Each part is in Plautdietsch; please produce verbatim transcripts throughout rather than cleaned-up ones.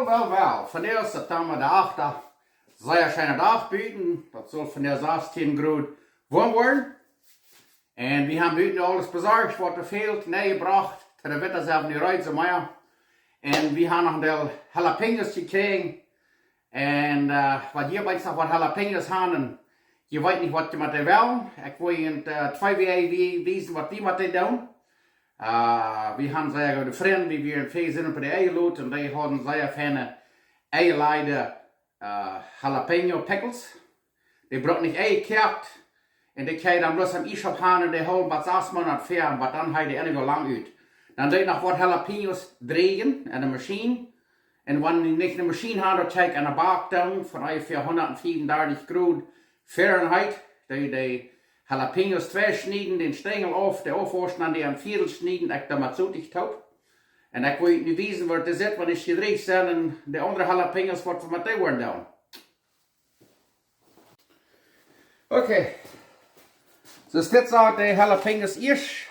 Well, well, vondoag es September de achte. Sea scheena Dach buten. Daut saul vondoag sastieen Grod woam woaren. Un wie haben buten aules besorcht, waut doa fält, nenjebrocht. Too de Winta sent wie nu reed, soo mea. Un wie haben noch een Deel Jalapeños jekjräajen. Un, äh, wan jie bie noch waut Jalapeños haben, un jie weeten nich, waut jie met dee wellen, ekj well junt, äh, twee Wäaj wiesen, waut wie met dee doonen. Äh, wie haben sea goode Frind, wie wieren väl Senn opp de Eie lot, un dee hauden sea feine Eie, äh, Jalapeño Pickles. Dee bruken nich enjekoakt. Un dee kjenn jie dan bloos aum Iesschaup haben un dee hoolen bat sas Moonat ver, un bat dan hoolen dee eenjemol lang ut. Dan doo jie noch waut Jalapeños dräjen en de Maschien. Un wan jie nich ne Maschien haben, dan kjenn jie aun de Bak doonen, von onjefäa hundatfiefundartich Grod Fahrenheit. Doo jie de Jalapeños twei schnieden, dän Stenjel auf, dee aufwauschen, dan dee en Viedel schnieden, ekj doo met Sootich toop. Un ekj well junt nu wiesen, woo daut sitt, wan dee jedräajen sent, un de aundre Jalapeños, waut wie met dee woaren doonen. Okay. Soo, dit sent de Jalapeños ieescht.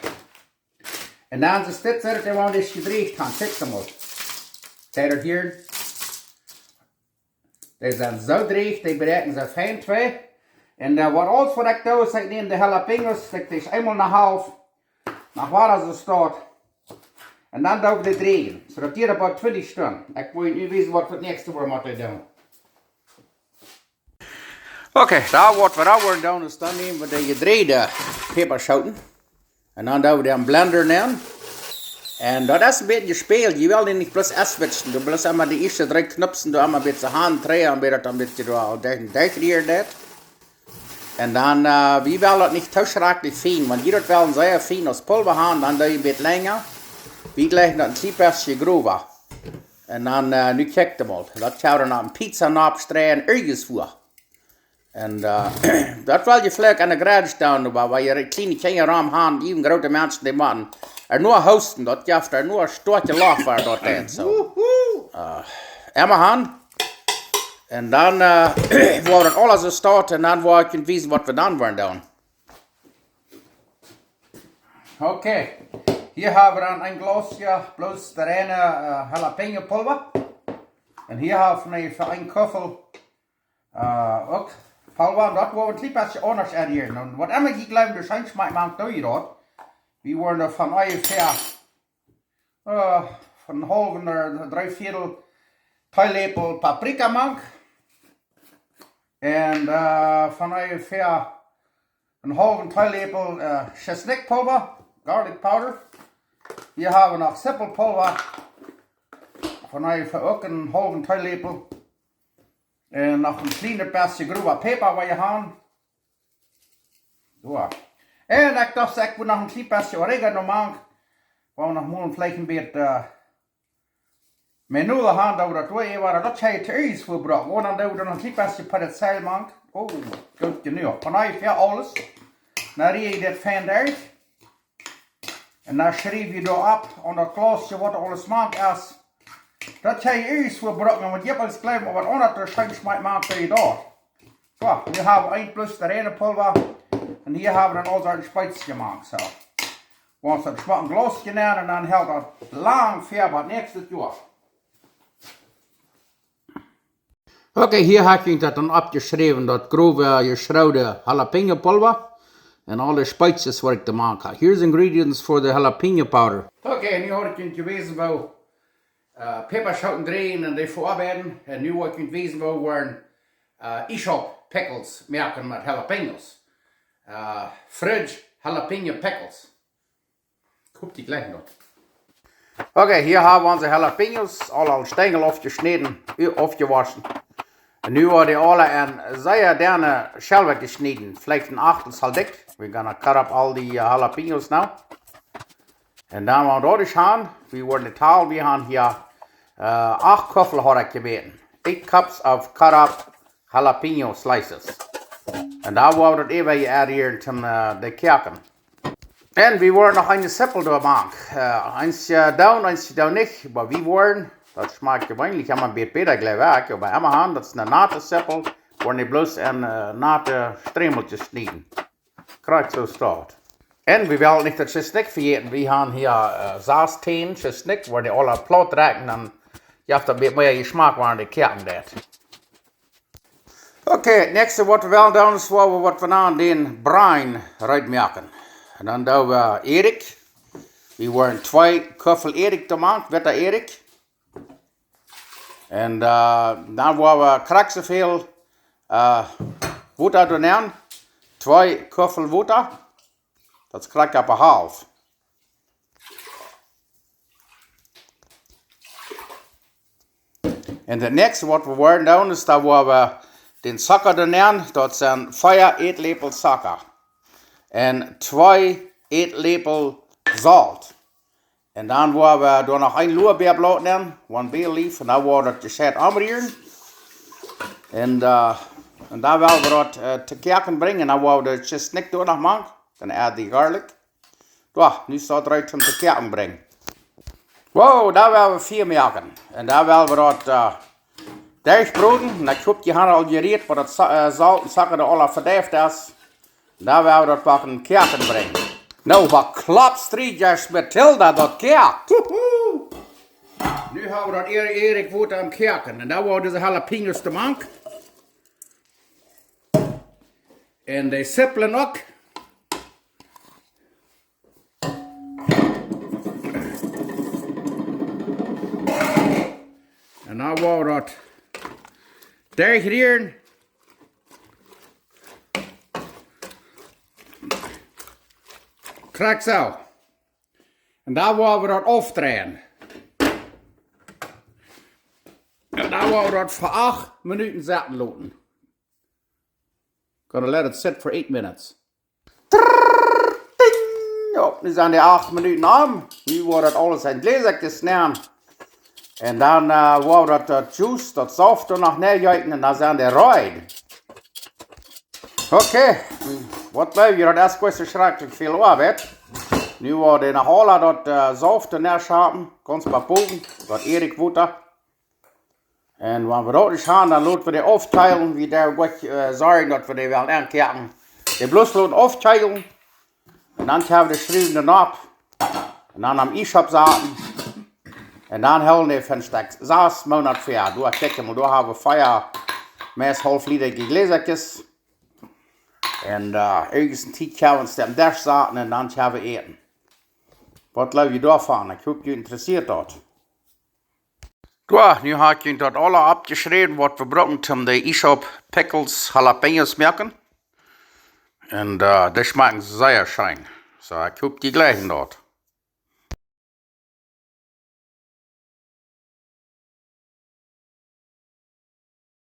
Un dan soo, dit sent de, waut wie jedräajen haben. Kjikj mol. Seht jie hia? Dee sent soo drieech, dee bräakjen soo fein twei. Un, äh, waut aules waut ekj doo, es ekj näm de Jalapeños, ekj dee eemol ne Halft, noch waut aus et steit. Un dan doo ekj dee dräjen, soo daut diet about twintich Stund. Ekj well junt nu wiesen, waut wie daut näakjste woaren met dee doonen. Okay, dan waut wie dan woaren doonen, es dan näm wie de jedräajde Päpaschooten. Un dan doo wie dee em Blender nenn. Un daut es een bät Jespälje. Jie wellen dee nich bloos enswitchen. Doo bloos emol de ieeschte dree Knopsen, doo emol een bät Haunt dreien, un bat daut dan een bät doa derch, derchrieren deit. Un dan, äh, wie wellen daut nich too schrakjlich fien, wan jie daut wellen sea fien aus Pulva haben, dan doo jie een bät lenja. Wie jleichen daut een kjlien bät growa. Un dan, äh, nu kjikj mol. Daut kjenn wie dan opp ne Pizza nopp streien, irjentwua. Un, äh, daut well jie veleicht aun de Grenz doonen, oba wan jie kjliene Kjinja rom haben, uk groote Menschen, dee motten ea nich hoosten, daut jeft ea nich stoakje Loch, wua daut deit, soo. Äh, emma han. Un dan, äh, woa wie daut aules soo stonen, un dan woa ekj junt wiesen, waut wie dan woaren doonen. Okay, hia hab wie dan een Glausje bloos de reine, äh, Jalapeño Pulva. Un hia hab wie fa een Kuffel, äh, uk Pulva. Un daut woa wie een kjlien bät aundasch aunrieren. Un waut emma jie jleewen, daut scheen schmakjt, moakt jie daut. Wie woaren doa von onjefäa, äh, von een haulwen, äh, dree Viedel Teeläpel Paprika mank. Un, äh, von onjefäa een haulwen Teeläpel, äh, Tschesnikjpulva, Garlic Powder. Hia hab wie noch Sipelpulva. Von onjefäa uk een haulwen Teeläpel. Un noch een kjlien bät growa Päpa, waut jie haben. Soo. Un ekj docht, ekj well noch een kjlien bät Oregano mank. Woa wie noch mol veleicht een bät, äh, Menudo haben, daut wie daut doa äwa, daut kjenn jie to Hus vebruken. Un dan doo wie noch een kjlien bät Petersilie mank. Oh, goot jenuach. Von onjefäa aules. Dan rie ekj dit fein derch. Un dan schriew wie doa opp, aun daut Glausje, waut aules mank es. Daut kjenn jie ieescht vebruken, wan jie aules jleewen, oba aundasch scheen schmakjt, moakt jie daut. Soo, hia hab wie een plus de reine Pulva. Un hia hab wie dan aul soone Spezies mank, soo. Woa wie daut schmock Glausje nämen un dan helt daut lang ver bat näakjstet Joa. Okay, hia hab ekj daut dan oppjeschräwen, daut growe, jeschraude Jalapeño Pulva. Un aule Spezies, waut ekj doa mank hab. Here's ingredients for the jalapeno powder. Okay, nu haud ekj junt jewäsen, woo, äh, Päpaschooten dräjen un dee veoabeiden. Un nu woa ekj junt wiesen, woo wie, äh, Iesschaup Pickles moaken met Jalapeños. Äh, Fridge Jalapeno Pickles. Ekj hop, dee jlikjen daut. Okay, hia hab wie onse Jalapeños, aul aun Stenjel aufjeschnäden, u-, aufjewoschen. Un nu woaren dee aule en sea denne Schelwen jeschnäden, veleicht een Achtel soo dikj. We're gonna cut up all the, uh, jalapenos now. Un dan woa wie daut haben, wie woaren de Tall, wie haben hia, äh, acht Kuffel haud ekj jebäden. Eight cups of cut up jalapeno slices. Un dan woa wie daut äwa hia aunrieren toom, äh, dee koaken. Un wie woaren noch eene Sipel doa mank. Äh, eenje, äh, doonen, eenje doonen nich, oba wie woaren, daut schmakjt jeweenlich emma een bät bäta, jleew ekj, oba emma han, daut es eene nate Sipel, woaren dee bloos en, äh, nate Strämelkjes schnieden. Krakjt soo steit. Un wie wellen nich daut Tschesnikj vejäten. Wie haben hia, äh, sastieen Tschesnikj, woaren dee aule plaut rakjen, dan Jeft daut bät mea Jeschmak, wan de Koaken deit. Okay, näakjste waut wie wellen doonen es, woa wie waut wie nanen dän Brei reed moaken. Un dan doo wie Ädikj. Wie woaren twee Kuffel Ädikj doa mank, witta Ädikj. Un, äh, dan woa wie krakjt soo väl, äh, Wota doa nämen. Twee Kuffel Wota. Daut es krakjt opp de Halft. Un daut näakjste waut wie woaren doonen es, dan woa wie dän Zocka doa nämen. Daut sent vea Ätläpel Zocka. Un twee Ätläpel Solt. Un dan woa wie doa noch een Luabäablaut nämen, one bay leaf, un dan woa wie daut jescheit omrieren. Un, äh, un dan woa wie daut, äh, to koaken brinjen, un dan woa wie daut Schisnikj doa noch mank, dan add de garlic. Jo, nu es daut reed toom to koaken brinjen. Wow, dan woa wie Fia moaken. Un dan woa wie daut, äh, derchbroden. Un ekj hop, jie haben aul jerieet, waut daut Sa-, äh, Solt un Zocka doa aula vedeift es. Dan woa wie daut waut en koaken brinjen. Nu, waut klapst du, Matilda, daut koakt. Wuhu. Nu haben wie daut Ädikj, Ädikj Wota aum Koaken. Un dan woa wie dise jalapeños doa mank. Un de Zippelen uk. Un dan woa wie daut derchrieren. Krakjt soo. Un dan woa wie daut aufdreien. Un dan woa wie daut fa acht Minuten sitten loten. Gonna let it sit for eight minutes. Trrrr, ding. Jo, nu sent de acht Minuten om. Nu woat daut aules en Jläsakjes nenn. Un dan, äh, woa wie daut, daut Juice, daut Sauft doa noch nenjeeten un dan sent dee reed. Okay, waut jleew jie, daut es bloos schrakjlich väl Oabeit. Nu woa wie noch aula daut, äh, Sauft doa nenn schaupen, gaunz bie bowen, daut Ädikj Wota. Un wan wie daut nich haben, dan loten wie dee aufkjeelen, wie doonen goot, äh, sorjen, daut wie dee wellen aunkoaken. Dee bloos loten aufkjeelen. Un dan kjenn wie dee schruwen doa opp. Un dan aum Iesschaup saten. Un dan hoolen dee fa een Stekj sas Moonat ver. Doa kjikj mol, doa haben wie vea, meist haulf Lita Jläsakjes. Un, äh, irjent eene Tiet kjenn wie ons aum Desch saten un dan kjenn wie äten. Waut jleew jie doavon? Ekj hop, junt interessieet daut. Jo, nu hab ekj junt daut aula oppjeschräwen, waut wie brucken toom de Iesschaup Pickles Jalapeños moaken. Un, äh, dee schmakjen sea scheen. Soo, ekj hop, jie jlikjen daut.